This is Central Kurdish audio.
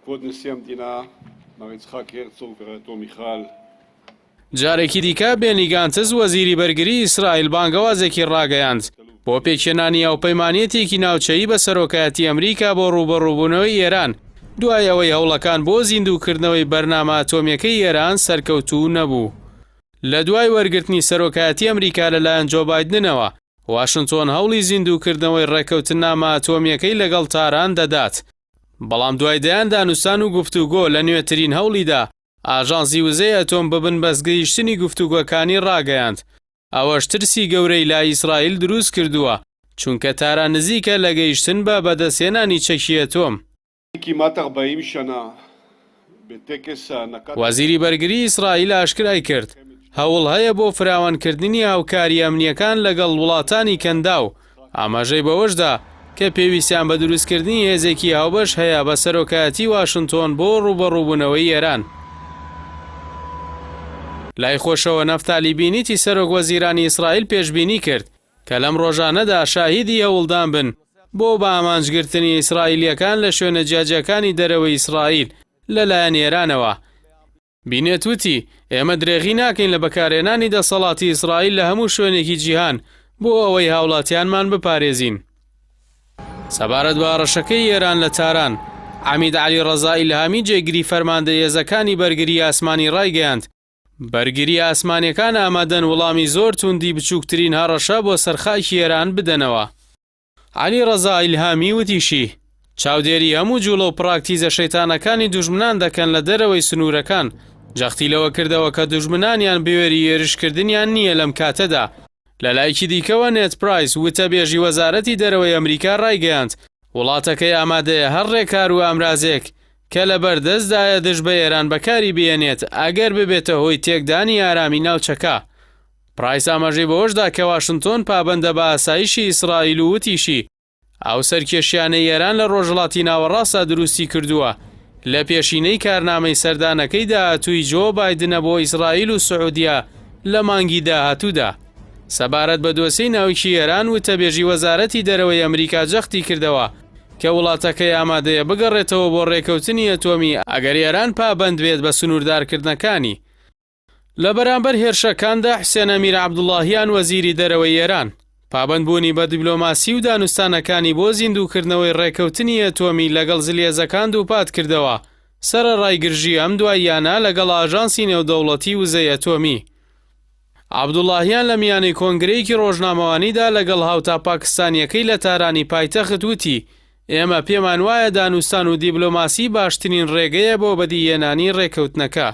כבוד נשיא המדינה מר יצחק הרצוג ורעייתו מיכל. جارێکی دیکە بێنی گانتز وەزیری بەرگری ئیسرائیل بانگەوازێکی ڕاگەیاند بۆ پێکهێنانی هاوپەیمانیەتێکی ناوچەیی بە سەرۆکایەتی ئەمریکا بۆ ڕووبەڕووبوونەوەی ئێران دوای ئەوەی هەوڵەکان بۆ زیندووکردنەوەی بەرنامە ئەتۆمیەکەی ئێران سەرکەوتوو نەبوو. لە دوای وەرگرتنی سەرۆکایەتی ئەمریکا لەلایەن جۆ بایدنەوە، واشنتۆن هەوڵی زیندووکردنەوەی ڕێککەوتننامە ئەتۆمییەکەی لەگەڵ تاران دەدات، بەڵام دوای دەیان دانوستان و گفتوگۆ لە نوێترین هەوڵیدا ئاژانسی وزەی ئەتۆم بە بنبەستگەیشتنی گفتوگۆکانی ڕاگەیاند، ئەوەش ترسی گەورەی لای ئیسرائیل دروست کردووە، چونکە تاران نزیکە لە گەیشتن بە بەدەستهێنانی چەکی ئەتۆم. وەزیری بەرگری ئیسرائیل ئاشکرای کرد، هەوڵ هەیە بۆ فراوانکردنی هاوکارییە ئەمنییەکان لەگەڵ وڵاتانی کەنداو، ئاماژەی بەوەشدا کە پێویستیان بە دروستکردنی هێزێکی هاوبەش هەیە بە سەرۆکایەتی واشنتۆن بۆ ڕووبەڕووبوونەوەی ئێران. لای خۆشەوە نەفتالی بینیتی سەرۆک وەزیرانی ئیسرائیل پێشبینی کرد کە لەم ڕۆژانەدا شاهیدی هەوڵدان بن بۆ بە ئامانجگرتنی ئیسرائیلییەکان لە شوێنە جیاجیاکانی دەرەوەی ئیسرائیل لەلایەن ئێرانەوە. بینێت وتی، ئێمە درێغی ناکەین لە بەکارهێنانی دەسەڵاتی ئیسرائیل لە هەموو شوێنێکی جیهان بۆ ئەوەی هاوڵاتیانمان بپارێزین. سەبارەت بە هەڕەشەکەی ئێران لە تاران، عەمید عەلی ڕەزا ئیلهامی جێگری فەرماندەی هێزەکانی بەرگریی ئاسمانی ڕایگەیاند، بەرگرییە ئاسمانییەکان ئامادەن وڵامی زۆر توندی بچووکترین هەڕەشە بۆ سەر خاکی ئێران بدەنەوە. عەلی ڕەزا ئیلهامی وتیشی، چاودێری هەموو جوڵە و پراکتیزە شەیتانەکانی دوژمنان دەکەن لە دەرەوەی سنوورەکان، جەختی لەوە کردەوە کە دوژمنانیان بوێری هێرشکردنیان نییە لەم کاتەدا. لە لایەکی دیکەوە نێد پرایس، وتەبێژی وەزارەتی دەرەوەی ئەمریکا ڕایگەیاند، وڵاتەکەی ئامادەیە هەر ڕێکار و ئامرازێک کە لەبەردەستدایە دژ بە ئێران بەکاری بهێنێت ئەگەر ببێتە هۆی تێکدانی ئارامی ناوچەکە. پرایس ئاماژەی بەوەشدا کە واشنتۆن پابەندە بە ئاسایشی ئیسرائیل و وتیشی، ئەو سەرکێشیانەی ئێران لە ڕۆژهەڵاتی ناوەڕاستدا دروستی کردووە لە پێشینەی کارنامەی سەردانەکەی داهاتووی جۆ بایدنە بۆ ئیسرائیل و سعودیە لە مانگی داهاتوودا. سەبارەت بە دۆسێی ناوکی ئێران وتەبێژی وەزارەتی دەرەوەی ئەمریکا جەختی کردەوە کە وڵاتەکەی ئامادەیە بگەڕێتەوە بۆ ڕێکەوتنی ئەتۆمی ئەگەر ئێران پابەند بێت بە سنووردارکردنەکانی. لە بەرامبەر هێرشەکاندا حوسێن ئەمیر عەبدوڵاهیان وەزیری دەرەوەی ئێران، پابەندبوونی بە دیبلۆماسی و دانوستانەکانی بۆ زیندووکردنەوەی ڕێکەوتنی ئەتۆمی لەگەڵ زلهێزەکان دووپات کردەوە، سەرەڕای گرژی ئەم دواییانە لەگەڵ ئاژانسی نێودەوڵەتی وزەی ئەتۆمی. عەبدوڵاهیان لە میانەی کۆنگرەیەکی ڕۆژنامەوانیدا لەگەڵ هاوتا پاکستانییەکەی لە تارانی پایتەخت وتی، ئێمە پێمان وایە دانوستان و دیبلۆماسی باشترین ڕێگەیە بۆ بەدیهێنانی ڕێکەوتنەکە.